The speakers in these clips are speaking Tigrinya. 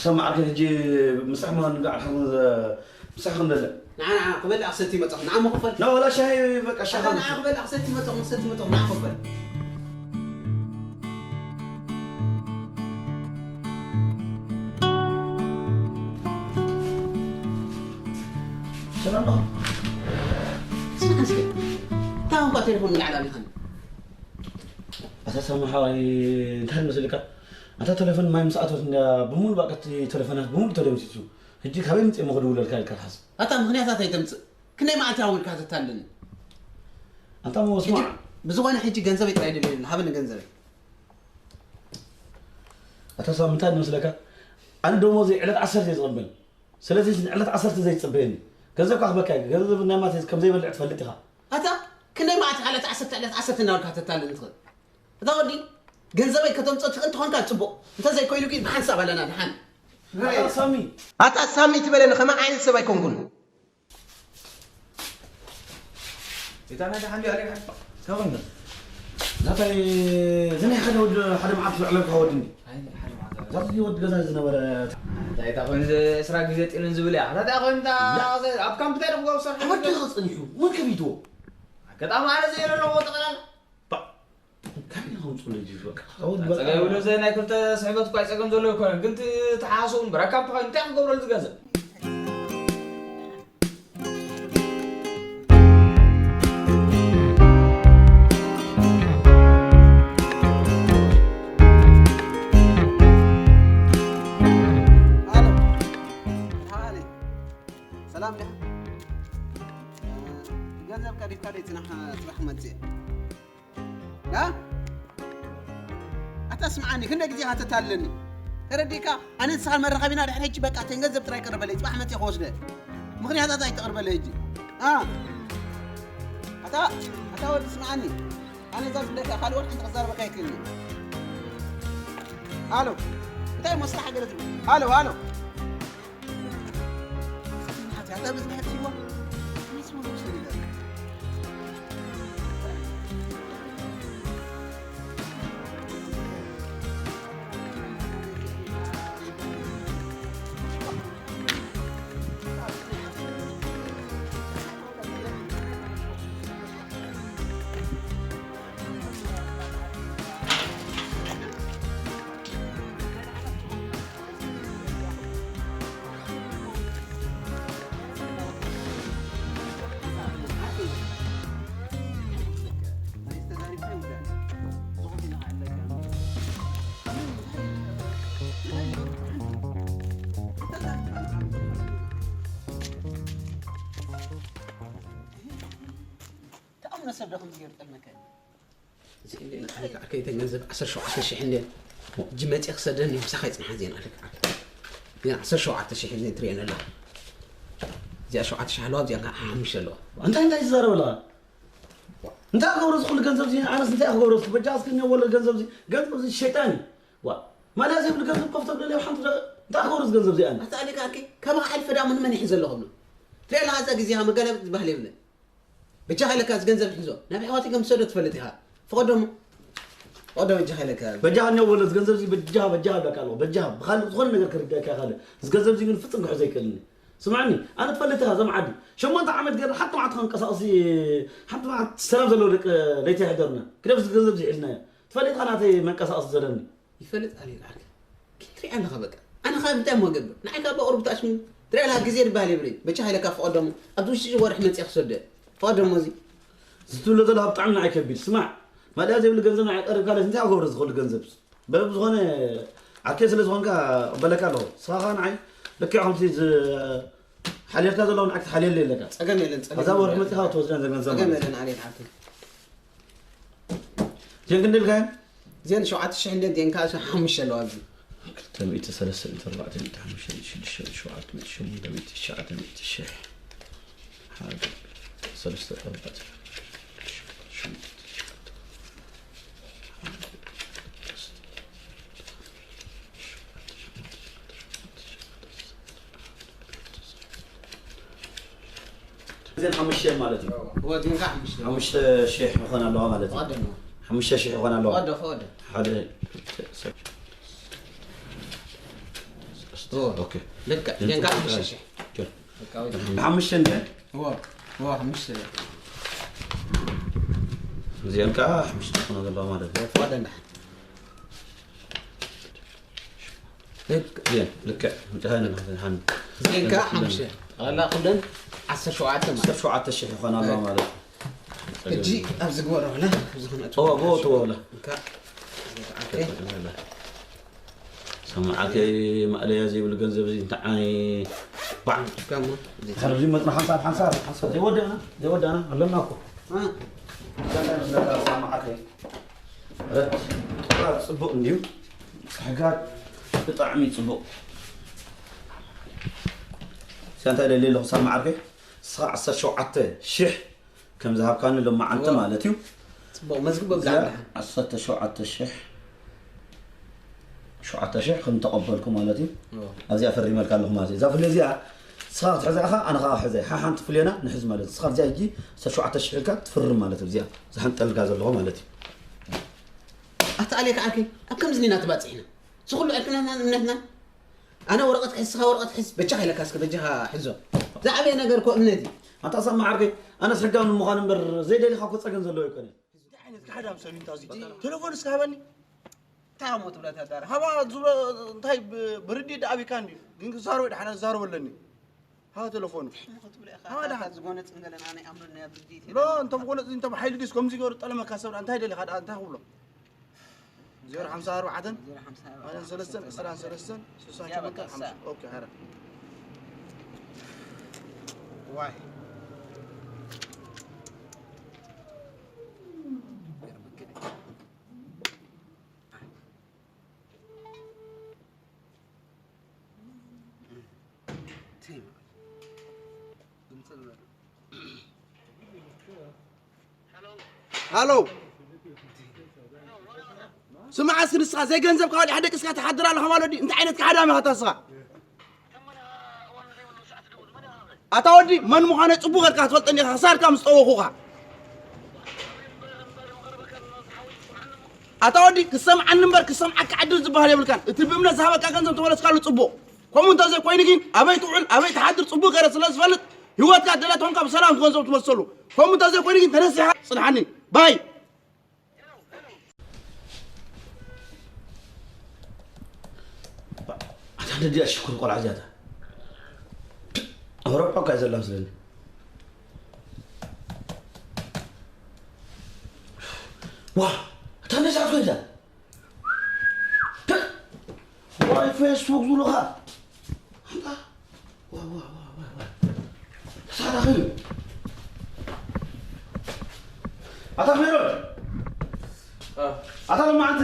ሰማዕ፣ ዓርከይ፣ ሕጂ ምሳሕ ማ ንጋዕ ሓሙን ዘ-፣ ምሳሕ ክንበልዕ። ንዓ፣ ንዓ፣ ክበልዕ ክሰቲ መጸኹ። ንዓ፣ መኽፈል። ና፣ ወላ ሻሂ፣ በቃ፣ ሻሂ ኣታ ንዓ፣ ክንሰቲ። ክበልዕ ክሰቲ መጸኹ፣ ክሰቲ መጸኹ። ንዓ፣ መኽፈል። ሰላም ዶ? ስማዕ እስኪ። እንታይ እኳ ቴሌፎን ምልዓል ኣሊኻኒ? ኣታ ሳሚ ሓወይ፣ እንታይ መስልካ? ኣታ ቴሌፎን ማይ ምስ ኣተወት እንድያ ብምሉእ፣ በቃ፣ እቲ ቴሌፎናት ብምሉእ ተደምሲሱ። ሕጂ ካበይ ምጽእ እሞ ክድውለልካ ኢልካ ትሓስብ? ኣታ ምኽንያታት ኣይተምጽእ። ክንደይ መዓልቲ ኣውልካ ተታልለኒ? ኣንታ እሞ ስማዕ። ሕጂ ብዝኾነ ሕጂ ገንዘበይ ጥራይ ደልየኒ፣ ሃበኒ ገንዘበይ። ኣታ ሳሚ፣ እንታይ መስለካ? ኣነ ደሞዘይ ዕለት ዓሰርተ እየ ዝቕበል። ስለዚ ዕለት ዓሰርተ ዘይትጸበየኒ። ገንዘብካ ክበካ እየ። ገንዘብ ናይ ማቴ ከም ዘይበልዕ ትፈልጥ ኢኻ። ኣታ ክንደይ መዓልቲ ዕለት ዓሰርተ፣ ዕለት ዓሰርተ እናበልካ ተታልለኒ ትኽእል? እታ ወዲ፣ ገንዘበይ ከተምጽኦ ትኽእል እንተኾንካ ጽቡቕ። እንተዘይኮይኑ ግን ብሓንሳብ ኣለና ደሓን። ኣታ ሳሚ። ኣታ ሳሚ ትበለኒ ከመይ ዓይነት ሰብ ኣይኮንኩን። እታ ናይ ደሓን ድያ ኣሪኻ? እንታይ ኾንካ? ናታይ፣ እዚ ናይ ሓደ ወዲ፣ ሓደ መዓልቲ ዝዕለልካ ወዲ እንዲ። ኣይ፣ ሓደ መዓልቲ። እዛ እዚ ወዲ ገዛ ዝነበረ። እንታይ እታ ኾይኑ፣ እዚ ዕስራ ግዜ ጢንን ዝብል እያ። እንታይ ኾይኑ፣ እታ ላ። ኣብ ካምፕ እንታይ ደኹም ሰርሑ? ወዲ ኸ ጸኒሑ፣ መን ከቢትዎ? ኣጋጣሚ ኣነ ዘየለለኹዎ ጠቕላላ። ባ-፣ ካበይ ከምጽኡ ልጅ በቃ። ጸገም የብሉን፣ ዘይ ናይ ክልተ ስሕበት እኳ ጸገም ዘሎ ኣይኮነን፣ ግን እቲ ተሓሳስቡ እምበር፣ ኣብ ካምፕ ኾይኑ እንታይ ክገብረሉ ዝገንዘብ? ሃሎ። ሃኒ። ሰላም ዲኻ? ገንዘብ ቀዲድካ ደይ ጽናሕ ጽባሕ መጽእ። ና? ኣታ ስምዓኒ፣ ክንደይ ግዜ ኢኻ ተታልለኒ? ተረዲእካ? ኣነ ንስኻን መራኸቢና ድሕሪ ሕጂ በቃ፣ እተን ገንዘብ ጥራይ ቅርበለይ፣ ጽባሕ መጺአ ክወስደ። ምኽንያታት ኣይተቕርበለይ ሕጂ። ኣ። ኣታ፣ ኣታ ወዲ ስምዓኒ። ኣነ እዛ ዝብለካ ካልእ ወርሒ ክዛረበካ ኣይክእልን እየ። ኣሎ። እንታይ እሞ ስራሕ ገለ ትብል? ኣሎ፣ ኣሎ። ተኣምነ ሰብ ዶ ከምዚ ገይሩ ጠልመካ? እዚ እንደ ኣለ ዓርከይ፣ እተን ገንዘብ ዓሰርተ ሸውዓተ ሽሕ እንደ ሕጂ መጺአ ክሰደኒ ምሳኻ ይጽንሓ። እዚአን ኣለ ዓርከይ፣ እዚአን ዓሰርተ ሸውዓተ ሽሕ እዚአን ትርእየን ኣለኻ። እዚኣ ሸውዓተ ሽሕ ኣለዋ፣ እዚኣ ከዓ ሓሙሽተ ኣለዋ። እንታይ እንታይ ትዛረብ ኣለኻ? እንታይ ክገብሮ እዚ ኩሉ ገንዘብ እዚ? ኣነስ እንታይ ክገብሮ እዚ? በጃ እስኪ እኒኦ ወለድ ገንዘብ እዚ፣ ገንዘብ እዚ ሸይጣን እዩ። ዋ፣ ማልያ ዘይብሉ ገንዘብ ከፍቶ ብደለይ ሓንቲ ደ-፣ እንታይ ክገብሮ እዚ ገንዘብ እዚ ኣነ? ኣታ ኣለ ዓርከይ፣ ካባኻ ሓሊፈ ደኣ ንመን ይሕዘ ኣለኹ ብሎ? ትሪኦ ኣለኻ፣ እዛ ግዜኻ መገላበጢ ዝበሃል የብለን። በጃኻ ኢለካ እዚ ገንዘብ ሕዞ። ናብ ኣሕዋተይ ከም ዝሰዶ ትፈልጥ ኢኻ። ፍቐዶ እሞ። ፍቐዶ በጃኻ ኢለካ። በጃኻ እኒኦ ወለድ ገንዘብ እዚ በጃኻ፣ በጃኻ እብለካ ኣለኹ። በጃኻ ብኻልእ ዝኾነ ነገር ክርዳእካ ይኽእል። እዚ ገንዘብ እዚ ግን ፍጹም ክሕዞ ኣይክእልን እየ። ስምዓኒ፣ ኣነ ትፈልጥ ኢኻ፣ እዞም ዓዲ ሸሞንተ ዓመት ገይርና ሓንቲ መዓልቲ ከንቀሳቕሲ፣ ሓንቲ መዓልቲ ሰላም ዘለዎ ደቂ ለይቲ ኣይሕደርና። ክደብ እዚ ገንዘብ እዚ ሒዝናዮ። ትፈልጥ ኢኻ ናተይ መንቀሳቐሲ ዘለኒ። ይፈልጥ ኣለ ይልዓልካ። ከይትሪኣ ኣለኻ በቃ። ኣነ ካብ እንታይ እሞ ገብር? ንዓይ ካብ በቕሩ ብታሽሙ ትሪኣ ኣለኻ ግዜ ዝበሃል የብለይ። በቻ ሃይለካ ፍቐዶሞ። ኣብዚ ውሽጢ ወርሒ መጺኣ ክሰደ። ፍቐዶሞ እዚ። እዚ ትብሎ ዘለኻ ብጣዕሚ ንዓይ ከቢድ። ስማዕ፣ ማልያ ዘይብሉ ገንዘብ ንዓይ ቀሪብካ ኣለስ እንታይ ክገብሮ ዝኽእሉ ገንዘብ? በብ ዝኾነ ዓርከይ ስለ ዝኾንካ እቕበለካ ኣለኹ። ንስኻ ኸኣ ንዓይ ልክዕ ከምቲ ዝ-፣ ሓልየልካ ዘለኹ ንዓይ ክትሓልየለይ ኣለካ። ጸገም የለን፣ ጸገም እዛ ወርሒ የለን። መጺኻ ክትወስደን ዘገንዘብ ጸገም ማለት እዩ። የለን፣ ዓሌት ዓርከይ። ጀን ክንደይ ኢልካየን? ዜን ሸውዓተ ሽሕ እንዴ ዜን ከዓ ሓሙሽተ ኣለዋ ኣብዚ። ክልተ ሚእቲ፣ ሰለስተ ሚእቲ፣ ኣርባዕተ ሚእቲ፣ ሓሙሽተ ሚእቲ፣ ሽዱሽተ ሚእቲ፣ ሸውዓተ ሚእቲ፣ ሸሞንተ ሚእቲ፣ ትሽዓተ ሚእቲ ሽሕ። ሓደ፣ ሰለስተ፣ ኣርባዕተ፣ ሸሞንተ፣ ትሽዓተ። እዘን ሓሙሽተ ማለት እዩ። እወ፣ እዚን ከዓ ሓሙሽተ። ሓሙሽተ ሽሕ ይኾና ኣለዋ ማለት እዩ። ወደ ነው። ሓሙሽተ ሽሕ ይኾና ኣለዋ። ወደ፣ ወደ። ሓደ፣ ክልተ፣ ሰለስተ፣ ኦኬ። ልክዕ። እዚአን ከዓ ሓሙሽተ ሽሕ። ኦኬ። ብሓሙሽተ እንደ እዎ፣ እዎ፣ ሓሙሽተ። እዚአን ከዓ ሓሙሽተ ክኾና ዘለዋ ማለት እዩ። ዋዳ እንዳ። ልክዕ። እዚአን ልክዕ። እንታይ ነው? እዚአን ከዓ ሓሙሽተ። ጠቕላላ ኩለን ዓሰርተ ሸውዓተ ማለት። ዓሰርተ ሸውዓተ ሽሕ ይኾና ኣለዋ ማለት እዩ። ሕጂ ኣብ ዝግበሮ ብላ፣ ኣብዚ ክነእትዎ ኦ፣ ብላ። ብኡ ትዎ ብላ። እንካ፣ ኦኬ። ሰማዓከይ ማእለያ ዘይብሉ ገንዘብ እዚ እንታይ ዓይ ባዕ። እስካ እሞ፣ እዚ ሓረዚ መጥና ሓንሳብ፣ ሓንሳብ፣ ሓንሳብ። ዘይወዳእና፣ ዘይወዳእና ኣለና እኮ። እ? እንታይ ነካ ሰማዓከይ። ረት፣ ጥራ ጽቡቕ እንድዩ። ሕጋት ብጣዕሚ ጽቡቕ። እንታይ ደልየ ኣለኹ ሰማዓከይ? ንስኻ ዓሰርተ ሸውዓተ ሽሕ ከም ዝሃብካኒ ሎማዓንቲ እዋ። ማለት እዩ። ጽቡቕ መዝግቦ እዚኣ ብዛዕባ ዓሰርተ ሸውዓተ ሽሕ፣ ሸውዓተ ሽሕ ከም ተቐበልኩ ማለት እዩ። እዋ። ኣብዚኣ ፈሪመልካ ኣለኹ ማለት እዩ። እዛ ፍለ እዚኣ ንስኻ ክትሕዛ ኢኻ፣ ኣነ ኸዓ ክሕዛ እየ። ሓሓንቲ ፍሌና ንሕዝ ማለት እዩ። ንስኻ እዚኣ ሕጂ ዓሰርተ ሸውዓተ ሽሕ ኢልካ ትፍርም ማለት እዩ። እዚኣ ዝሓንጠልካ ዘለኹ ማለት እዩ። ኣታ ኣሌካ ዓርከይ፣ ኣብ ከምዚ ኔና ተባጺሕና። እዚ ኩሉ ዕርክነትና እምነትና ኣነ ወረቐት ክሕዝ፣ ስኻ ወረቐት ሕዝ፣ በጃኻ ኢለካ እስከ በጃኻ ሕዞ። ዝዓበየ ነገር እኮ እምነት እዩ። ኣንታ ሳማ ዓርከይ፣ ኣነስ ሕጋዊ ንምዃን እምበር ዘይደሊኻ እኮ ጸገም ዘለዎ ኣይኮነን። እንታይ ዓይነት ካሕዳም ሰብ እዩ እንታ እዚ? ቴሌፎን እስከ ሃበኒ። እንታይ እሞ ትብላ እታ ዳር? ሃባ ዝብሎ እንታይ ብ-፣ ብርዲ ደኣ ኣቢካ እንድዩ? ግን ክዛረቦ ደሓን ክዛረቦ ኣለኒ። ሃባ ቴሌፎኑ። እንታይ እሞ ትብላ ኢኻ? ሃባ ደሓን። ዝጎነጽ እንገለና ናይ ኣምርና ብርዲ ሎ፣ እንቶም ጎነጽ እንቶም ሓይሊ ድስ ከምዚ ገሩ ጠለመካ ሰብ እንታይ ደሊኻ ደኣ እንታይ ክብሎ? ዜሮ ሓምሳ ኣርባዕተን ዜሮ ሓምሳ ኣርባዕተን ኣርባዕን ሰለስተን ዕስራን ሰለስተን ስሳን ሸሞንተን ሓምሳ። ኦኬ፣ ሃረ። ዋይ። ሃሎ። ስማዕ እስኪ ንስኻ ዘይገንዘብካ ወዲኻ ደቂስካ ትሓድር ኣለኻ ማለት ድዩ? እንታይ ዓይነት ካሕዳም ኢኻ ኣታ ንስኻ? ኣታ ወዲ መን ምዃነ ጽቡቕ ጌርካ ትፈልጠኒ ኢኻ፣ ክሳድካ ምስ ጠወኹኻ። ኣታ ወዲ ክሰምዓኒ እምበር ክሰምዓካ ዕድል ዝበሃል የብልካን። እቲ ብእምነት ዝሃበካ ገንዘብ ተመለስካሉ ጽቡቕ። ከምኡ እንተዘይኮይኑ ግን ኣበይ ትውዕል ኣበይ ትሓድር ጽቡቕ ገይረ ስለ ዝፈልጥ ህይወትካ ደላ ትኾንካ ብሰላም ገንዘብ ትመልሰሉ። ከምኡ እንተዘይኮይኑ ግን ተነሲሓ ጽንሓኒ። ባይ። ኣታ ደዲኣ ሽኩር ቆልዓ እዚኣታ። ኣውሮጳ እኳ ዘላ መስለኒ። ዋ፣ እታ ነዛ ኮይዛ። ዋይ ፌስቡክ ዝብሉኻ። ኣንታ፣ ዋ፣ ዋ፣ ዋ፣ ዋ፣ ዋ። ተሳዳኺ እዩ። ኣታ ሜሮን። አ። ኣታ ሎማዓንቲ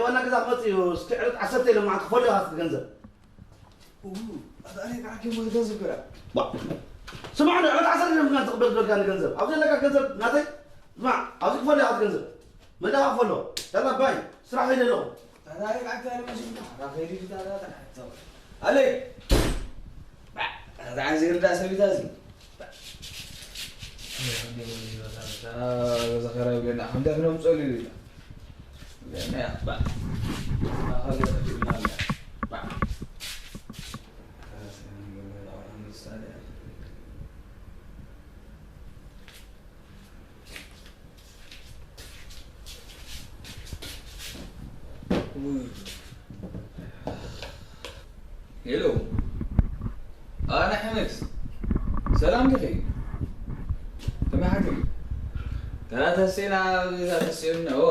ዋና ገዛ ክመጽእ እዩ። እስኪ ዕለት ዓሰርተ ኢለ መዓልቲ ክፈሉ ኢኻ እስኪ ገንዘብ። እው፣ ኣታ ኣነ ከዓ ከይሞት ገንዘብ ግራ። ዋ። ስማዕ፣ ዕለት ዓሰርተ ኢለ ምኽንያት ዝቕበል ዝበልካኒ ገንዘብ። ኣብ ዘለካ ገንዘብ ናተይ፣ ስማዕ፣ ኣብዚ ክፈሉ ኢኻ እቲ ገንዘብ። መላኻ ክፈሎ። ያላ ባይ፣ ስራሕ ከይደ ኣለኹ። ኣታ ኣነ ከዓ ከይደ ኣለኹ። ኣሌ። ባዕ፣ ኣታ ዓይን ዘይርዳእ ሰብ እዩ እታ እዚ። ባዕ። ገዛ ኸራይ ብለና፣ ከምዚ ኣፍኖም ጸሉ ኢሉ። ብለና፣ ባዕ። ኣኸለ ተፊልና ኣለ። ባዕ። ሄሎ። ኣነ ሕመት። ሰላም ዲኺ? ከመይ ሓኪም? ገና ተሲእና፣ ገዛ ተሲኡና፣ ኦ።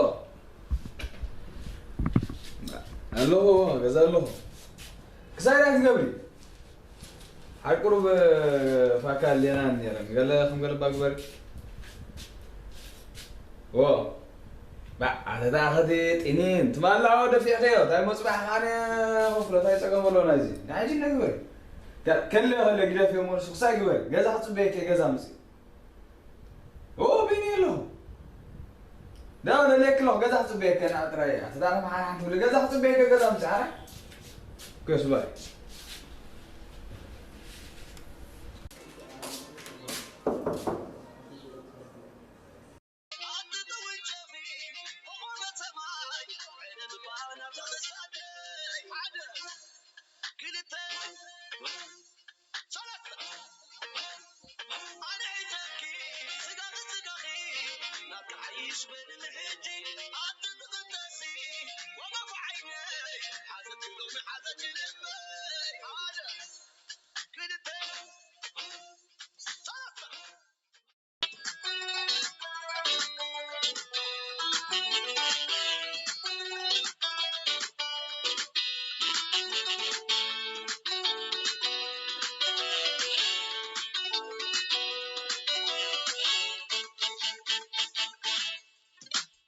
ኣለኹ፣ ገዛ ኣለኹ። ክሳይ ዳኣ ትገብሪ? ሓቁሩብ ፋካ ሌና ነይረን። ገለ ከም ገለባ ግበሪ። ዎ። ባዕ፣ ኣተ ደኣ ኸዲ ጢኒን፣ ትማሊ ኣዎ ደፊዕኸዮ። እንታይ መጽባሕ ኻነ ኸፍሎ፣ እንታይ ጸገም ኣሎ ናይዚ? ንሕጂ እንደ ግበሪ። ከ-፣ ከለ፣ ከለ ግደፍዮ፣ መልሱ ክሳይ ግበሪ። ገዛ ክጽበየኪ፣ ገዛ ምጺ። ኦ፣ ቢኒ ኣለኹ። ዳ፣ ደልየኪ ኣለኹ፣ ገዛ ክጽበየኪ፣ ንዓ ጥራይ እያ። ኣቲ ዳ፣ ሓንቲ ሓንቲ ብሊ፣ ገዛ ክጽበየኪ፣ ገዛ ምጽ፣ ዓረ። ጎስባይ።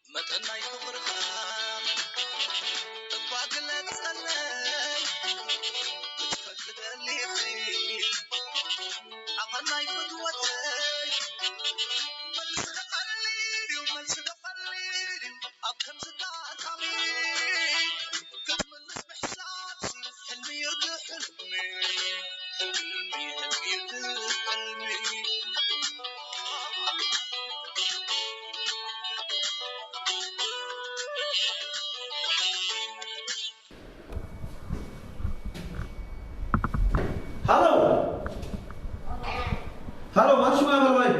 መጠን ናይ ፍቕርኻ እኳ ግለጸለይ፣ ክትፈልጥ ደሊኺ ዓቐን ናይ ፍትወተይ። መልሲ ዶ ቀሊል እዩ፣ መልሲ ዶ ቀሊል እዩ፣ ኣብ ከምዚ ኣጋጣሚ ክትምልስ ምሕሳብሲ፣ ሕልሚ እዩ እቲ ሕልሚ፣ ሕልሚ፣ ሕልሚ እዩ እቲ ሕልሚ። ሃሎ፣ ሃሎ፣ ማን ሽሙ? ኣበርባይ።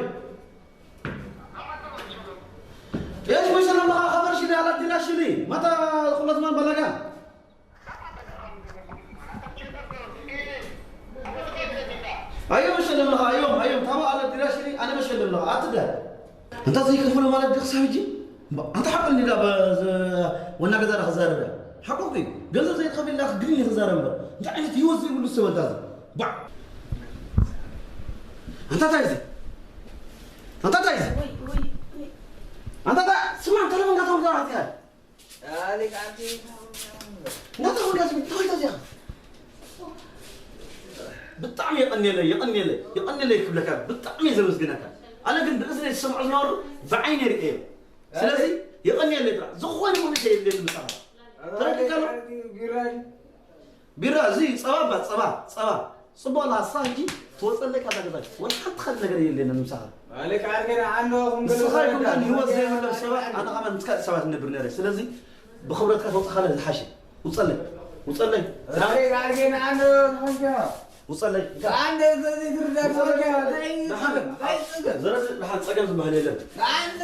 የሽ፣ መሸለምኻ ኸበር ሽሊ፣ ኣላ ዲላ ሽሊ። ማታ ኹለት ማን በላጋ? ኣዮ መሸለምኻ፣ ኣዮ፣ ኣዮ፣ ታባ ኣላ ዲላ ሽሊ፣ ኣነ መሸለምኻ፣ ኣትደ። እንታ ዘይከፍሎ ማለት ዲ ክሳብ ሕጂ? እምባ፣ ኣንታ ሓቂ እንዲ ዳ በ-፣ ዘ-፣ ወና ገዛ ዳ ክዛረብ እያ። ሓቂ እኮ እዩ። ገንዘብ ዘይትኸፍል ኢላ ግድን እዩ ክዛረብ እምበር። እንታይ ዓይነት ህይወት ዘይብሉ ሰብ ኣንታ እዚ? ባዕ። ኣንታ እንታይ እዚ? ኣንታ እንታይ እዚ? ወይ፣ ወይ፣ ወይ። ኣንታ እንታይ? ስማ፣ እንተ ለመንካ ተወርዳ ኣትያ። ኣሊክ ኣንቲ። እናተወርዳ ዝብል ተወርዳ እዚኣ። ብጣዕሚ የቐንየለይ፣ የቐንየለይ፣ የቐንየለይ ክብለካ ብጣዕሚ እየ ዘመስግነካ። ኣነ ግን ብእዝነይ ዝሰምዖ ዝነበሩ ብዓይነይ ርእየ። ስለዚ የቐንየለይ ጥራሕ። ዝኾነ ምኽንያት የብለይን ምሳኻ። ተረዲእካ ኣሎ? ቢራ ድዩ? ቢራ፣ እዚ ጸባ እባ፣ ጸባ፣ ጸባ። ጽቡቕ ኣለኻ፣ ንስኻ ሕጂ ትወጸለይ ካብዛ ገዛ። ወላ ሓንቲ ካልእ ነገር የብለይን ምሳኻ። ኣሊክ ዓርከይ ንዓንዶ ንስኻ ይኩንካ ንህይወት ዘይብሎም ሰባት፣ ኣነ ከማን ምስ ካልእ ሰባት እነብር ነይረ። ስለዚ ብኽብረትካ ተውፅኻለ ዝሓሸ። ውፀለይ፣ ውፀለይ። ራሪ ራሪ ንዓንዶ ንኾንካ። ውፀለይ። ከኣንደ ዘዚ ትርዳ ውፀለይ። ተወጋ። ደሓን። ደሓን። ዘረድ ደሓን ፀገም ዝበሃል የለን። ከኣንደ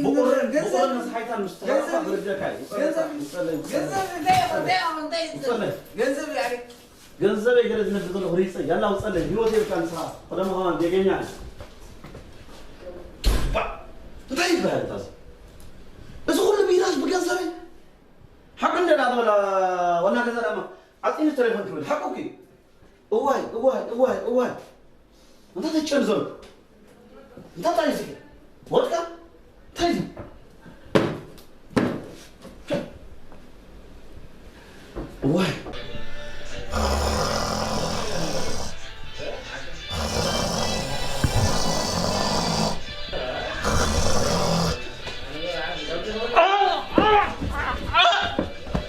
ብቑርን፣ ገንዘብ፣ ብቑርን ምስ ሓይታን ምስ ተሃረኻ ገንዘብ፣ ክርደካ እዩ። ውፀለይ፣ ገንዘብ፣ ውፀለይ፣ ውፀለይ። ገንዘብ እንታይ፣ እንታይ፣ እንታይ፣ እንታይ? ውፀለይ። ገንዘብ ያሪ። ገንዘበይ ገለ ዝነብር ዘለኹ ሪፀ፣ ያላ ውፀለይ። ህይወት የብልካ ንስኻ። ቀደም ኸማን ጌገኛ። ባ፣ እንታይ ይበሃል እታ እዚ? እዚ ኩሉ ቢራስ ብገንዘበይ? ሓቂ እንደ ናበላ ዋና ገዛ ዳማ ዓፂኑ ተሌፎን ክብል ሓቁ እኮ እዩ። እዋይ፣ እዋይ፣ እዋይ፣ እዋይ። እንታይ ተጨን ዘሎ? እንታይ ታይ እዚ? ወድቃ? እንታይ እዚ? እዋይ።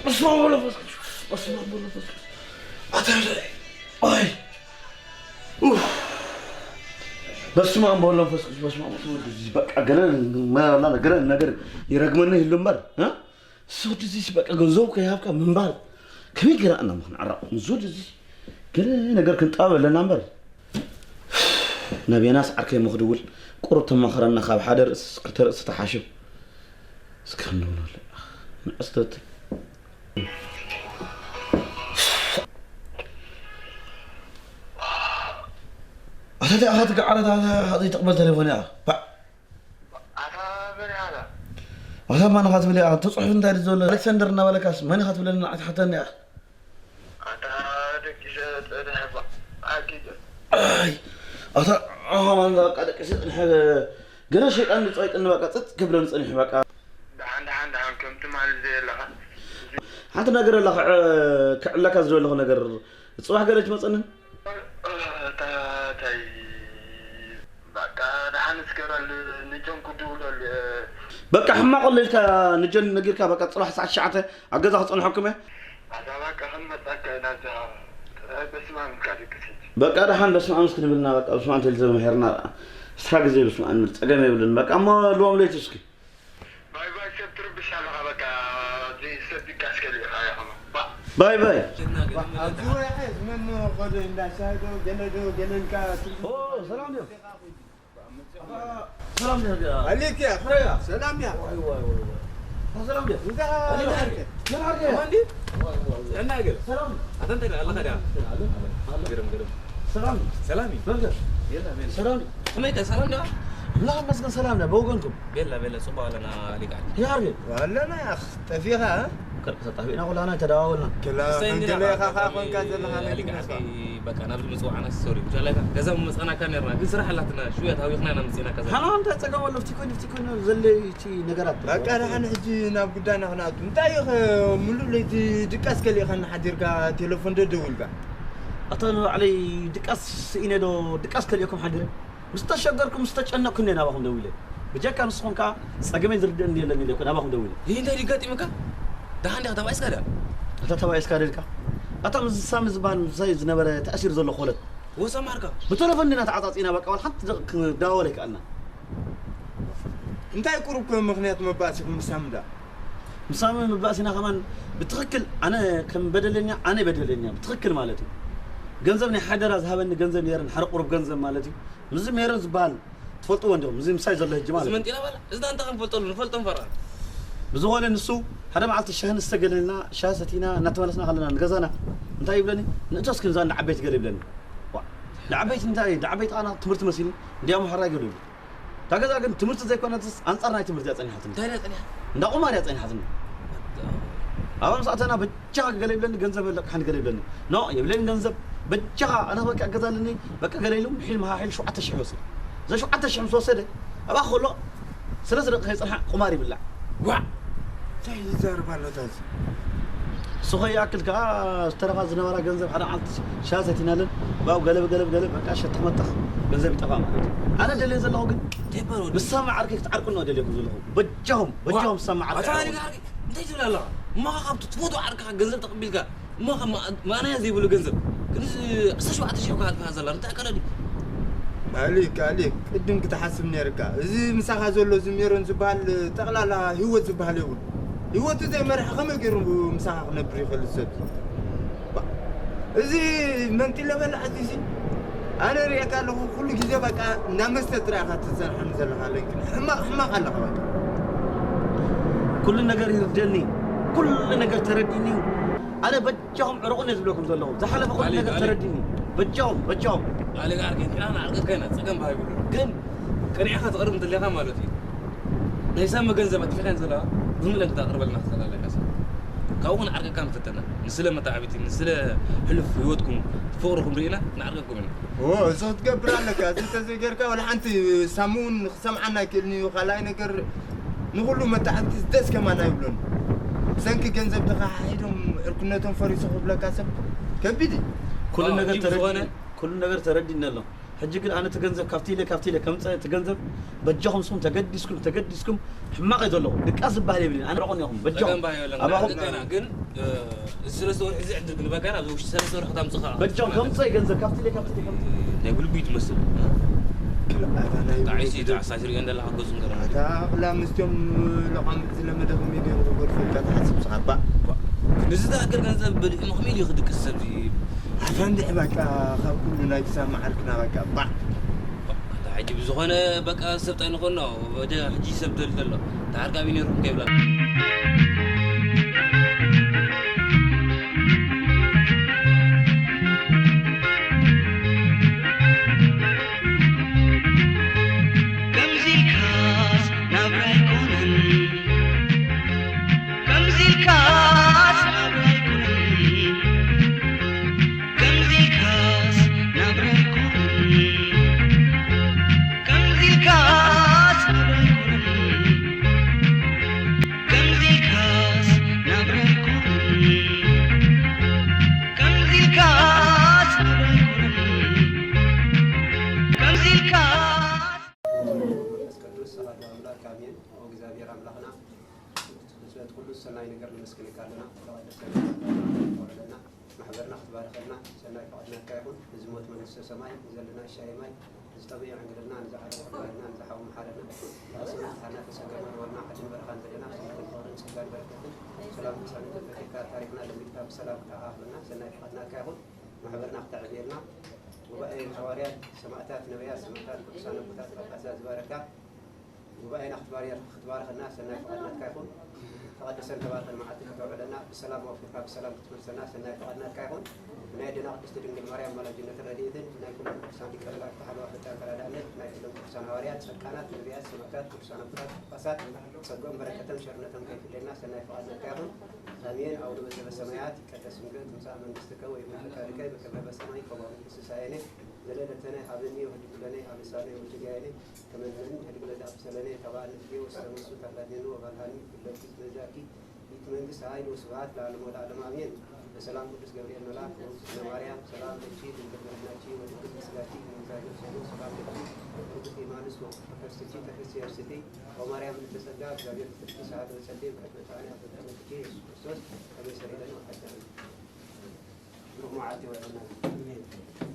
በስመ አብ ወወልድ ወመንፈስ ቅዱስ። በስመ አብ ወወልድ ወመንፈስ ቅዱስ። ኣታ፣ ኣይ። ኡፍ። በስመ አብ ወወልድ ወመንፈስ ቅዱስ። በስመ አብ ወወልድ ወመንፈስ ቅዱስ። በቃ ገለ መላ ገለ ነገር ይረግመኒ ይህሉ እምበር፣ እ? እዚ ወዲ እዚስ በቃ ገንዘቡ ከይሃብካ ምንባር ከመይ ገይራ ኢና ክንዕረቕ? እዚ ወዲ እዚ ገለ ነገር ክንጠበብ ኣለና እምበር። ናብ ዮናስ ዓርከይ እሞ ክድውል፣ ቁሩብ ተማኽረና፣ ካብ ሓደ ርእሲ ክልተ ርእሲ ተሓሽም። እስከ ክንደውለሉ። ንዕስተት። ኣታ እንታይ ኢኻ ትገዓረ? ኣታ ዘይትቕበል ቴሌፎን እያ። ባዕ። ኣታ መን ኢኻ? ኣታ ማን ኢኻ ትብል እያ? እቲ ጽሑፍ እንታይ ድዩ ዘሎ? ኣሌክሳንደር እናበለካስ መን ኢኻ ትብለኒ? ንዓይ ትሓተኒ እያ። ኣታ ደቂሰ ጽንሐ ባ-፣ ኣኪደ። ኣይ፣ ኣታ፣ ኣታ ማን በቃ ደቂሰ ጽንሐ። ገለ ሸይጣን ዝጸይጥኒ በቃ ጽጥ ክብለኒ ጸኒሑ በቃ። ደሓን፣ ደሓን፣ ደሓን፣ ከም ትማሊ ዘየለኻ። ሓንቲ ነገር ኣላ ክዕ-፣ ክዕለካ ዝደለኹ ነገር። ጽባሕ ገለ ኣይትመጸንን? እታ፣ ታይ፣ በቃ፣ ደሓን እስከ በል፣ ንጆን ክድውለሉ እየ። በቃ፣ ሕማቕ ኣሎ ኢልካ ንጆን ነጊርካ፣ በቃ፣ ጽባሕ ሰዓት ትሽዓተ ኣብ ገዛ ክጸንሐኩም እየ። ኣታ፣ በቃ፣ ክንመጸካ ኢና፣ እዛ፣ ጥራይ በስመ ኣብ ኢልካ ደቅስ ሕጂ። በቃ፣ ደሓን በስመ ኣብ እስኪ ንብልና፣ በቃ፣ በስመ ኣብ እንተልዘብ መሄርና፣ እስራ ግዜ በስመ ኣብ ንብል፣ ጸገም የብልን። በቃ፣ እሞ ልዎም ለይቲ እስኪ። ባይ ባይ፣ ሰብ ትርብሽ ኣለኻ፣ በቃ፣ እዚ ሰብ ድቃስ ከሊእኻ ኢኻ፣ ባ። ባይ ባይ። ኣብዚ ወርሒ ዝመን ኸዶ እንዳሻሂ ዶ ገለ ዶ ገለ ኢልካ ትብሉ። ኦ፣ ሰላም ድዮም? ሰላም ድዮም? ኣሊክ እያ። ፍረያ። ሰላም እያ። ዋይ፣ ዋይ፣ ዋይ፣ ዋይ። ሰላም ድዮም? እንዳ ኣሊክ። ኣሊክ። መን ዓርከ? ኣማን ድዩ? ዋይ፣ ዋይ፣ ዋይ። ጥዕና ገለ? ሰላም። ኣታ እንታይ ደኣ ኣለኻ ደኣ? ኣለ፣ ኣለ፣ ኣለ። ግርም፣ ግርም። ሰላም። ሰላም እዩ። በርገር። የላ፣ የላ። ሰላም። ከመይ ከ ሰላም ደኣ? ኣምላኽ ይመስገን ሰላም ድያ። በወገንኩም? ቤላ፣ ቤላ፣ ጽቡቕ ኣለና ኣሊክ ዓርከ። ይዓርገ። ኣለና ያኽ። ጠፊኻ፣ እ? ከ-፣ ተጣቢእና ኩላና ተደዋወልና። ክላ-፣ እሰይ እንዲና ገለ ኢኻ ኸዓ ኣጋጣሚ ኮንካ ዘለኻ ናይ ኣሊክ ትመስል። ዓርከይ፣ በቃ ናብዚ ምጽዋዕና ሶሪ። ብቻ ላይካ ገዛ ምመጻናካ ነርና፣ ግን ስራሕ ኣላትና፣ ሽውያ ተሃዊኽና ኢና መጺእናካ ዘላ። ሓና እንታይ ጸገም ኣሎ? ብቲ ኮይን፣ ብቲ ኮይን ዘለይቲ ነገራት። በቃ ደሓን ሕጂ ናብ ጉዳይና ክንኣቱ። እንታይ ኢኸ ሙሉእ ለይቲ ድቃስ ከሊእኻና ሓዲርካ ቴሌፎን ዶ ደውልካ? ኣታ ንባዕለይ ድቃስ ስኢነ ዶ ድቃስ ከሊእኩም ሓዲረ? ምስ ተሸገርኩ፣ ምስ ተጨነቕኩ እንደ ናባኹም ደዊለ። ብጀካ ንስኹም ከኣ ጸገመይ ዝርድእኒ የለን ኢለ እኮ ናባኹም ደዊለ። ይህ እንታይ ሊጋጢምካ? ደሓን ዲኻ? ተባኢስካ ድኣ? እታ ተባኢስካ ድልካ? ኣታ ምስ ሳሚ ዝበሃል ምሳይ ዝነበረ ተኣሲሩ ዘሎ ኮለት። ወሰማርካ? ብተለፎን እንዲና ተዓጻጺና፣ በቃ፣ ዋላ ሓንቲ ደቂቕ ክደዋወል ኣይከኣልና። እንታይ ቁሩብ ከ ምኽንያት መባእሲኹም ምስ ሳሚ ደኣ? ምስ ሳሚ መባእሲና ከማን ብትኽክል ኣነ ከም በደለኛ፣ ኣነ በደለኛ፣ ብትኽክል ማለት እዩ። ገንዘብ ናይ ሓደራ ዝሃበኒ ገንዘብ ነይረን፣ ሓደ ቁሩብ ገንዘብ ማለት እዩ። ምስዚ ሜሮን ዝበሃል ትፈልጥዎ እንዲኹም፣ እዚ ምሳይ ዘሎ ሕጂ ማለት እዚ እዩ። መንጢላ በላ፣ እዚ እንታይ ክንፈልጠሉ፣ ንፈልጦም ፈራ። ብዝኾነ ንሱ ሓደ መዓልቲ ሻሂ ንስተ ገለና፣ ሻሂ ሰቲና እናተመለስና ከለና ንገዛና እንታይ ይብለኒ? ንእቶ እስኪ ንዛ እንዳ ዓበይቲ ገለ ይብለኒ። ዋ፣ እንዳ ዓበይቲ እንታይ? እንዳ ዓበይቲ ኣና ትምህርቲ መሲሉ፣ እንዲያ ምሕራይ ገለ ይብሉ። እታ ገዛ ግን ትምህርቲ ዘይኮነትስ ኣንጻር ናይ ትምህርቲ እያ ጸኒሓትኒ። እንታይ እያ ጸኒሓ? እንዳ ቁማር እያ ጸኒሓትኒ። ኣብኣ ምስ ኣተና በጃኻ ገለ ይብለኒ፣ ገንዘብ ለቅሓኒ ገለ ይብለኒ። ኖ፣ የብለይን ገንዘብ። በጃኻ ኣነ በቃ ገዛ ኣለኒ፣ በቃ ገለ ኢሉ ምሒል መሃሒል ሸውዓተ ሽሕ ይወስድ። እዛ ሸውዓተ ሽሕ ምስ ወሰደ፣ ኣብኣ ከሎ ሰለስተ ደቂቕ ከይጸንሓ ቁማር ይብላዕ። ዋዕ! እንታይ ይዛረብ ኣሎ እታ እዚ? እሱ ከይኣክል ከኣ ዝተረፋ ዝነበራ ገንዘብ ሓደ መዓልቲ ሻሂ ሰቲናለን፣ ባው ገለብ ገለብ ገለብ በቃ ሸትኽ መትኽ ገንዘብ ይጠፋ ማለት እዩ። ኣነ ደልየ ዘለኹ ግን እንታይ ይባል ወዲ? ምስ ሳሚ ዓርከይ ክትዓርቁ ነው ደልየኩም ዘለኹ። በጃኹም፣ በጃኹም ምስ ሳሚ ዓርከይ ኣታ ዓርቁ። ኣሊክ ዓርከይ፣ እንታይ ትብል ኣለኻ? እሞ ካብቲ ትፈትዎ ዓርከኻ ገንዘብ ተቐቢልካ፣ እሞ ከ ማ-፣ ማእናያ ዘይብሉ ገንዘብ። ግን እዚ ዕስራ ሸውዓተ ሽሕ እኳ ኣጥፊኣ ዘላ፣ እንታይ ቀለል እዩ? ኣሊክ፣ ኣሊክ፣ ቅድም ክትሓስብ ነይርካ። እዚ ምሳኻ ዘሎ እዚ ሜሮን ዝበሃል ጠቕላላ ህይወት ዝበሃል የብሉ። ህይወቱ ዘይመርሐ ከመይ ገይሩ ምሳኻ ክነብር ይኽእል ሰብ? ባ-፣ እዚ መንጢለ በላዕ እዚ፣ እዚ ኣነ ሪኤካ ኣለኹ፣ ኩሉ ግዜ በቃ እናመስተ ጥራይ ኢኻ ትጸንሓኒ ዘለኻ፣ ለኪን ሕማቕ፣ ሕማቕ ኣለኻ በቃ። ኩሉ ነገር ይርደኒ፣ ኩሉ ነገር ተረዲኒ። ኣነ በጃኹም ዕረቑኒ ዝብለኩም ዘለኹ፣ ዝሓለፈ ኩሉ ኣሊ፣ ነገር ኣሊ። ተረዲኒ። በጃኹም፣ በጃኹም። ኣሊ ጋር ግን ኢና ንዓርቀካ ኢና፣ ጸገም ባይብሉ። ግን ቅንዕኻ ትቐርብ እንተለኻ ማለት እዩ። ናይ ሳሚ ገንዘብ ኣጥፊኻን ዘለኻ፣ ብምለን ክተቕርበልና ክትኽእል ኣለካ ሰብ። ካብኡ ክንዓርቀካ ንፍትና። ንስለ መተዓቢቲ፣ ንስለ ሕሉፍ ህይወትኩም፣ ፍቕርኹም ርኢና፣ ክንዓርቀኩም ኢና። ኦ፣ እዚ ክትገብር ኣለካ። እዚ እንተዘይጌርካ፣ ዋላ ሓንቲ ሳሚ እውን ክሰምዓና ኣይክእልን እዩ። ካልኣይ ነገር፣ ንኹሉ መተዓቢቲ ደስ ከማና ይብሎን። ብሰንኪ ገንዘብ ተኸሓሒዶም ዕርክነቶም ፈሪሱ ክብለካ ሰብ ከቢድ እዩ። ኩሉ ዋ፣ ነገር ሕጂ ተረዲነ፣ ዝኾነ ኩሉ ነገር ተረዲነ ኣሎ። ሕጂ ግን ኣነ እቲ ገንዘብ ካብቲ ኢለ፣ ካብቲ ኢለ ከምፀ እቲ ገንዘብ በጃኹም ንስኹም ተገዲስኩም፣ ተገዲስኩም ሕማቕ እዩ ዘለኹ። ድቃስ ዝበሃል የብልን። ኣነ ረቑን ኢኹም። በጃኹም። ጸገም ባህ የለን። ኣባኹም። ገና ግን፣ እ፣ እዚ ሰለስተ ወርሒ እዚ ዕድል ክንበካ ናብ ውሽጢ ሰለስተ ወርሒ ክታምጽእ ከኣ። በጃኹም ከምፀ ገንዘብ ካብቲ ኢለ፣ ካብቲ ኢለ ከምፀ። ናይ ብልቢ ትመስል። ክልኣታ ናይ ጣዕሲ ብልቢ። ጣዕሳ ትሪኦ እንደለኻ ገጹ እንገራ። ኣታ ኣቕላ ምስትዮም ለቓምጥ ዝለመደ ከመይ ገይሩ ክገድፈልካ ትሓስብ ስኻ? ባእ። ግን እዚ ዝኣክል ገንዘብ በሊዑ መኽሚል እዩ ክድቅስ ሰብ እዚ። ኣታ እንድዒ በቃ ካብ ኩሉ ናይ ክሳብ መዓርክና በቃ ባዕ። ኣታ ሕጂ ብዝኾነ በቃ ሰብ ታይ ንኾኖ፣ ወደ ሕጂ ሰብ ደልደሎ። ተዓርቃቢ ነይርኩም ከይብላ። ከምዚ ኢልካስ ናብራ ኣይኮነን። ከምዚ ኢልካስ ናብራ ኣይኮነን። ከምዚ ኢልካስ ናብራ ኣይኮነን። ከምዚ ኢልካስ ናብራ ኣይኮነን። ከምዚ ኢልካስ ናብራ ኣይኮነን። ከምዚ ኢልካስ ናብራ ኣይኮነን። ከምዚ ኢልካስ መንፈስ ቅዱስ ኣሐዱ ኣምላክ ኣሜን። ኦ እግዚኣብሔር ኣምላኽና፣ ብፅበት ኩሉ ሰናይ ነገር ነመስግነካ ኣለና። ተቐደሰ ወረደና፣ ማሕበርና ክትባርኸልና ሰናይ ፈቓድናትካ ይኹን። እዚ ሞት መንግስተ ሰማይ፣ ዘለና ሻሂ ማይ፣ ዝጠመየ ዕንግልና ንዝዓረፈ ኣሕዋትና ንዝሓወ መሓረና። ብስምና ተሓና ተሰገመ ነበርና ዓድን በረኻን ዘለና ብስምና ፍቕርን ጸጋን በረከትን ሰላም ቅሳነትን ፈጢርካ ታሪኽና ለሚድካ ብሰላም ክትኣኻኽበና ሰናይ ፍቓድ ናትካ ይኹን። ማሕበርና ክተዕብየልና ጉባኤ ሃዋርያት ሰማእታት ነቢያት ሰማእታት ቅዱሳን ኣቦታት ጳጳሳት ዝባረካ ጉባኤና ክትባርያ- ክትባርኸና ሰናይ ፍቓድ ናትካ ይኹን። ተቐደሰን ተባረኸን መዓልቲ ከተውዕለና ብሰላም ኣውፊርካ ብሰላም ክትመልሰና ሰናይ ፍቓድ ናትካ ይኹን። ብናይ ኣዴና ቅድስቲ ድንግል ማርያም ኣማላጅነትን ረድኤትን ብናይ ኩሎም ቅዱሳን ሊቀ መላእክቲ ሓለዋ ፈጣን ተራዳእነት ብናይ ኩሎም ቅዱሳን ሃዋርያት ጸድቃናት ነቢያት ሰማእታት ቅዱሳን ኣቦታት ጳጳሳት ጸግኦም በረከቶም ሸርነቶም ከይፍለየና ሰናይ ፍቓድ ናትካ ይኹን። ኣሜን። ኣቡነ ዘበሰማያት ይትቀደስ ስምከ ትምጻእ መንግስትከ ወይኩን ፈቃድከ በከመ በሰማይ ከማሁ በምድር። ሲሳየነ ዘለለተነ ሀበነ ሀድግ ለነ አበሳነ ወጌጋየነ ከመ ንሕነኒ ንሀድግ ለዘአበሰ ለነ። ኢታብአነ እግዚኦ ውስተ መንሱት አድኃነነ ወባልሐነ ኩለኩ እስመ ዛቲ ይእቲ መንግስት ኃይል ወስብሐት ለዓለመ ወለዓለም አሜን። በሰላም ቅዱስ ገብርኤል መልአክ ወእግዝእትነ ማርያም ሰላም ለኪ ድንግል በህሊናኪ ወድንግል በስጋኪ እም እግዚአብሔር ሰሎ ሰላም ለኪ ርግት የማንስ ወፈርስኪ ተፈሲ ርስቲ ኦ ማርያም ምልዕተ ጸጋ እግዚአብሔር ምስልኪ ሰዓት በጸልይ ምሕረት መድኃኔ ዓለም በመድኃኒትኪ ኢየሱስ ክርስቶስ ከመ ይሰሪ ለነ ወሐዳነ። ብሩኽ መዓልቲ ይውዕለና።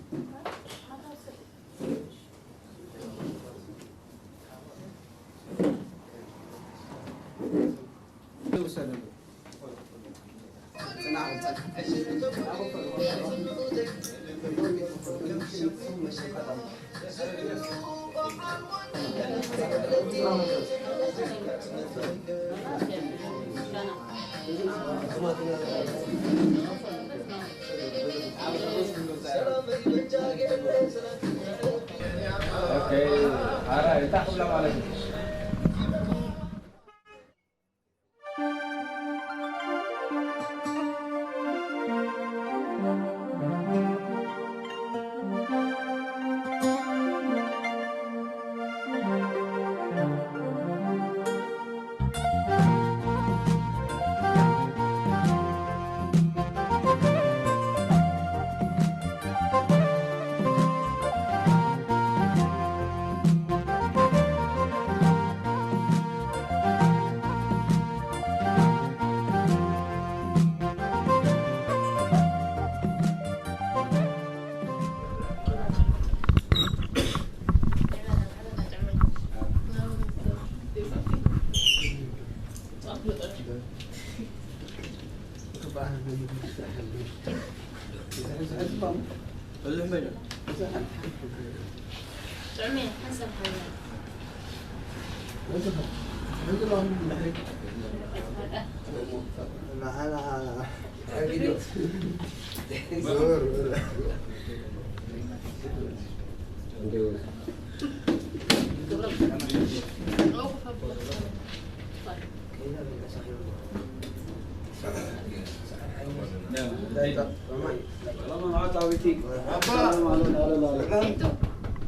ኦኬ፣ ሐራይ እንታይ ክብላ ማለት እዩ?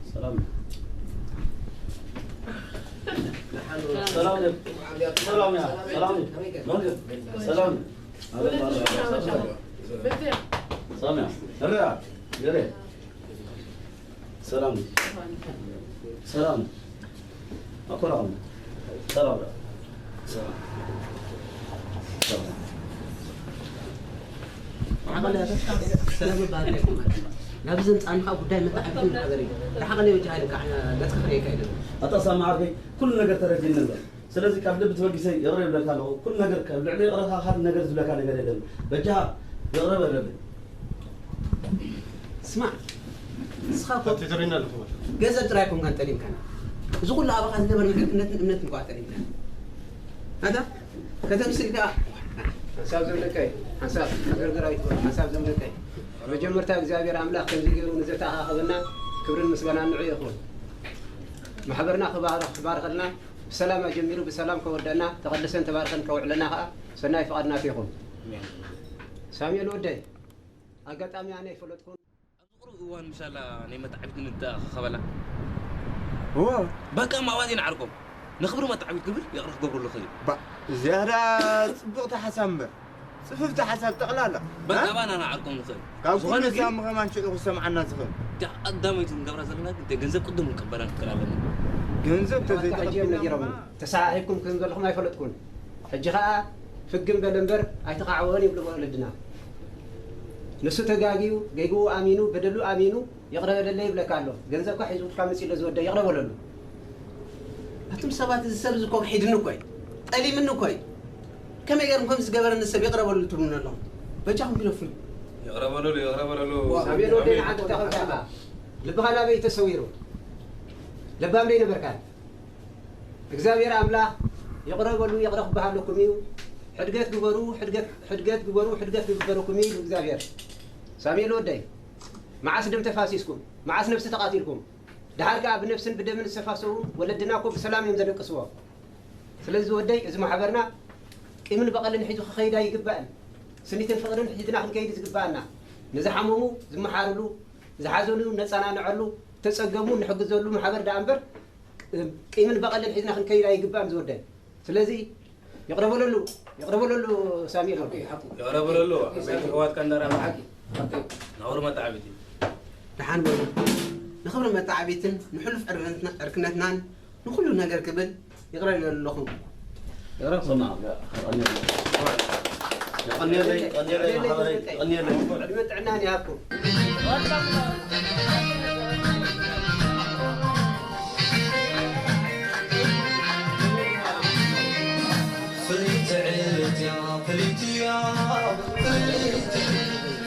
ሰላም። ሰላም። ሰላም። ሰላም። ሰላም። ሰላም። ሰላም። ሰላም። ሰላም። ሰላም። ኣኮራኹም። ሰላም። ሰላም። ሰላም። ሰላም ይባረክ። ናብዚ ዘምጻእንኻ ጉዳይ መተዓብቲ ማሕበር እዩ። ርሓቕ ናይ ወጅሃ ኢልካ፣ ገጽካ ክርእየካ ኣይደልን። ኣታ ሳሚ ዓርከይ፣ ኩሉ ነገር ተረዲእኒ ኣሎ። ስለዚ ካብ ልቢ ተበጊሰ ይቕረ ይብለካ ኣለኹ። ኩሉ ነገር ካብ ልዕሊ ይቕረኻ ካልእ ነገር ዝብለካ ነገር የለን። በጃኻ ይቕረ በለለይ። ስማዕ፣ ንስኻ እኮ ተቲትሪና ኣለኹ። ገንዘብ ጥራይ ኮንካ ጠሊምካና። እዚ ኩሉ ኣባኻ ዝገበር ምሕርትነትን እምነትን እኳ ጠሊምካና። ኣታ ከተምስል ከኣ ሓንሳብ ዘምለቀይ፣ ሓንሳብ ገርገራዊት፣ ሓንሳብ ዘምለቀይ። መጀመርታ እግዚኣብሔር ኣምላኽ ከምዚ ገይሩ ንዘተኣኻኸበና ክብርን ምስጋናን ንዑ ይኹን። ማሕበርና ክባር-፣ ክባርኸልና፣ ብሰላም ኣጀሚሩ ብሰላም ከወደና፣ ተቐድሰን ተባርከን ከውዕለና ከኣ ሰናይ ፍቓድ ናቱ ይኹን። ኣሜን። ሳሙኤል ወደይ፣ ኣጋጣሚ ኣነ ኣይፈለጥኩን። ኣብዚ ቁሩብ እዋን ምሳላ ናይ መታዕቢት ንተኣኻኸበላ። እወ። በቃ ማዋዜን ዓርኮም ንኽብሪ መታዕቢት ክብል ይቕረ ክገብረሉ ክእል። ባ-፣ ዝያዳ ጽቡቕቲ ሓሳብ እምበር። ጽፍፍቲ ሓሳብ ጠቕላላ። በቃ እ? ባና ንዓርኮም ንኽእል። ካብ ዝኾነ ኩሉ ግን ሳሚ ከማን ሽዑ ክሰምዓና ዝኽእል። እታ ቀዳመይቲ ክንገብራ ዘለና ግን ገንዘብ ቅድም ክንቀበላ ንኽእል ኣለና። ገንዘብ በቃ ሕጂ እዮም ተዘይተቐቢልና ነጊሮምኒ። ድማ ተሰሓሒብኩም ከም ዘለኹም ኣይፈለጥኩን። ሕጂ ኸኣ ፍግም በል እምበር ኣይተኻዕወን ይብሉ ወለድና። ንሱ ተጋግዩ፣ ጌግኡ ኣሚኑ፣ በደሉ ኣሚኑ፣ ይቕረ በለለይ ይብለካ ኣሎ። ገንዘብካ ሒዙ ብትካ መጺኡ ኣሎ ዝወደይ፣ ይቕረ በለሉ። ኣቱም ሰባት፣ እዚ ሰብ እዚ እኮ ክሒድኒ እኮ እዩ፣ ጠሊምኒ እኮ እዩ። ከመይ ገይርኩም ከምዚ ዝገበረኒ ሰብ ይቕረ በለሉ ትብሉኒ ኣለኹም? በጃኹም ግደፉኒ። ይቕረ በለሉ፣ ይቕረ በለሉ። ሳሙኤል ወደይ፣ ንዓኻ እንታይ ከብዳኻ? ልብኻ ናበይ ተሰዊሩ? ለባም ደይ ነበርካ? እግዚኣብሔር ኣምላኽ ይቕረ በሉ፣ ይቕረ ክበሃለኩም እዩ። ሕድገት ግበሩ፣ ሕድገት፣ ሕድገት ግበሩ፣ ሕድገት ክግበረኩም እዩ እግዚኣብሔር። ሳሙኤል ወደይ፣ መዓስ ደም ተፋሲስኩም? መዓስ ነብሲ ተቓቲልኩም? ደሓር ከኣ ብነብስን ብደምን ዝተፋሰዉ ወለድና እኮ ብሰላም እዮም ዘደቅስዎ። ስለዚ ወደይ፣ እዚ ማሕበርና ቂምን በቐልን ሒዙ ክኸይድ ኣይግባእን። ስኒትን ፍቕርን ሒዝና ክንከይድ ዝግባኣና፣ ንዝሓመሙ ዝመሓርሉ፣ ዝሓዘኑ ነጸናንዐሉ፣ ዝተጸገሙ ንሕግዘሉ ማሕበር ደኣ እምበር፣ ቂምን በቐልን ሒዝና ክንከይድ ኣይግባእን ዝወደይ። ስለዚ ይቕረ በለሉ፣ ይቕረ በለሉ ሳሙኤል ወደይ። ይቕረ በለሉ፣ ዓበይቲ ኣሕዋትካ እንዳረኣና። ሓቂ፣ ሓቂ። ንኽብሪ መተዓብይቲ። ደሓን በሉ። ንኽብሪ መተዓብይትን ንሕሉፍ ዕርክነትና-፣ ዕርክነትናን ንኹሉ ነገር ክብል ይቕረ ኢለ ኣለኹ። ይቕረ በለሉ። የቐንየለይ፣ የቐንየለይ፣ ማሕበረይ፣ የቐንየለይ። ዕድመን ጥዕናን ይሃብኩም። ፍልይቲ ዕለት እያ፣ ፍልይቲ እያ፣ ፍልይቲ፣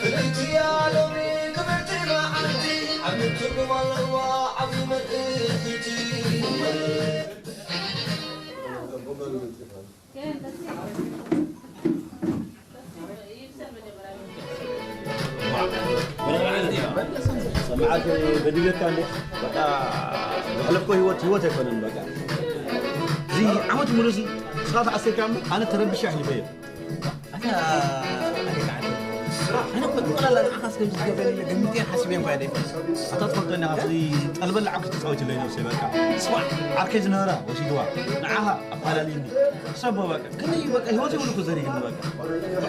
ፍልይቲ እያ ሎሚ ክብርቲ መዓልቲ፣ ዓቢ ትርጉም ኣለዋ፣ ዓቢ መልእኽቲ። ሰማዕት በዲለካ እንዴ? በቃ ዘሕለፍኮ ህይወት ህይወት ኣይኮነን። በቃ እዚ ዓመት ሙሉ እዚ ስራ ተኣሲርካ እሞ ኣነ ተረቢሸ ኣሕሊፈዮ። ኣታ ኣታ ኣነ እኮ ጠቕላላ ንዓኻስ ከምዚ ዝገበረለይ ገሚተን ሓሲበን እኳ ኣይደይፈልጥ። ኣታ ትፈልጦ እንዲኻ፣ ኣብዚ ጠልበል ዓኩ ተጻዊትለይ ነብሰይ። በቃ ስማዕ፣ ዓርከይ ዝነበራ ወሲድዋ፣ ንዓኻ ኣፋላልዩኒ። ክሰቦ በቃ ከመይ በቃ ህይወት ይብሉ እኮ ዘሪግኒ በቃ።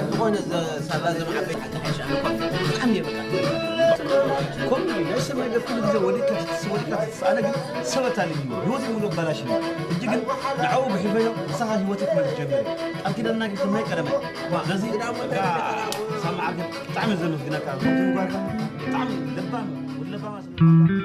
ዝኾነ ዘ-፣ ሳላ ዘመዓበይ ሓቂ ሓይሽ ኣነ እኮ ብጣዕሚ እየ በቃ። ከምኡ እዩ ናይ ሰብ ነገር ኩሉ ግዜ ወዲቅካ ትትስ፣ ወዲቅካ ትትስ። ኣነ ግን ሰበት ኣልኒ ህይወት ይብሉ ኣባላሽኒ። ሕጂ ግን ንዕኡ ብሒፈዮ ንስኻ ህይወት ክትመልስ ጀሚሩ። ቃል ኪዳንና ግን ከም ናይ ቀደመ። ስለዚ በቃ ሳምዓ ግን ብጣዕሚ ዘመስግነካ። ከምዚ ምግባርካ ብጣዕሚ ለባም፣ ወዲ ለባማ ስለ